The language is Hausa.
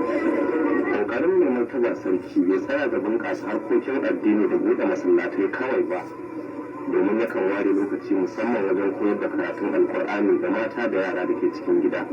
Ƙoƙarin Mai Martaba Sarki bai tsaya ga bunƙasa harkokin addini da buɗe masallatai kawai ba, domin yakan ware lokaci musamman wajen koyar da karatun Alkur'ani ga mata da yara da ke cikin gida.